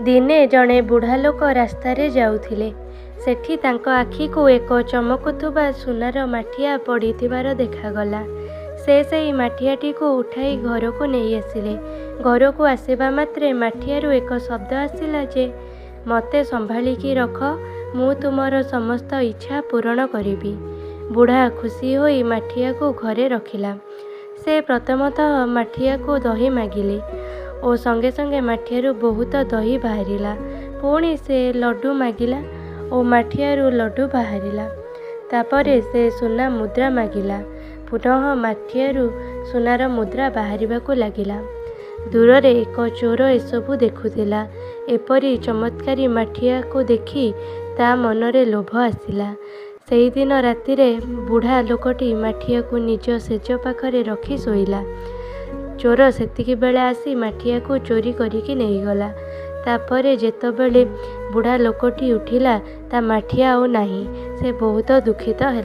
ଦିନେ ଜଣେ ବୁଢ଼ା ଲୋକ ରାସ୍ତାରେ ଯାଉଥିଲେ। ସେଠି ତାଙ୍କ ଆଖିକୁ ଏକ ଚମକୁଥିବା ସୁନାର ମାଠିଆ ପଡ଼ିଥିବାର ଦେଖାଗଲା। ସେ ସେହି ମାଠିଆଟିକୁ ଉଠାଇ ଘରକୁ ନେଇ ଆସିଲେ। ଘରକୁ ଆସିବା ମାତ୍ରେ ମାଠିଆରୁ ଏକ ଶବ୍ଦ ଆସିଲା ଯେ ମୋତେ ସମ୍ଭାଳିକି ରଖ, ମୁଁ ତୁମର ସମସ୍ତ ଇଚ୍ଛା ପୂରଣ କରିବି। ବୁଢ଼ା ଖୁସି ହୋଇ ମାଠିଆକୁ ଘରେ ରଖିଲା। ସେ ପ୍ରଥମତଃ ମାଠିଆକୁ ଦହି ମାଗିଲେ ଓ ସଙ୍ଗେ ସଙ୍ଗେ ମାଠିଆରୁ ବହୁତ ଦହି ବାହାରିଲା। ପୁଣି ସେ ଲଡ଼ୁ ମାଗିଲା ଓ ମାଠିଆରୁ ଲଡ଼ୁ ବାହାରିଲା। ତା'ପରେ ସେ ସୁନା ମୁଦ୍ରା ମାଗିଲା। ପୁନଃ ମାଠିଆରୁ ସୁନାର ମୁଦ୍ରା ବାହାରିବାକୁ ଲାଗିଲା। ଦୂରରେ ଏକ ଚୋର ଏସବୁ ଦେଖୁଥିଲା। ଏପରି ଚମତ୍କାରୀ ମାଠିଆକୁ ଦେଖି ତା' ମନରେ ଲୋଭ ଆସିଲା। ସେହିଦିନ ରାତିରେ ବୁଢ଼ା ଲୋକଟି ମାଠିଆକୁ ନିଜ ଶେଯ ପାଖରେ ରଖି ଶୋଇଲା। ଚୋର ସେତିକିବେଳେ ଆସି ମାଠିଆକୁ ଚୋରି କରିକି ନେଇଗଲା। ତା'ପରେ ଯେତେବେଳେ ବୁଢ଼ା ଲୋକଟି ଉଠିଲା, ତା' ମାଠିଆ ଆଉ ନାହିଁ। ସେ ବହୁତ ଦୁଃଖିତ ହେଲା।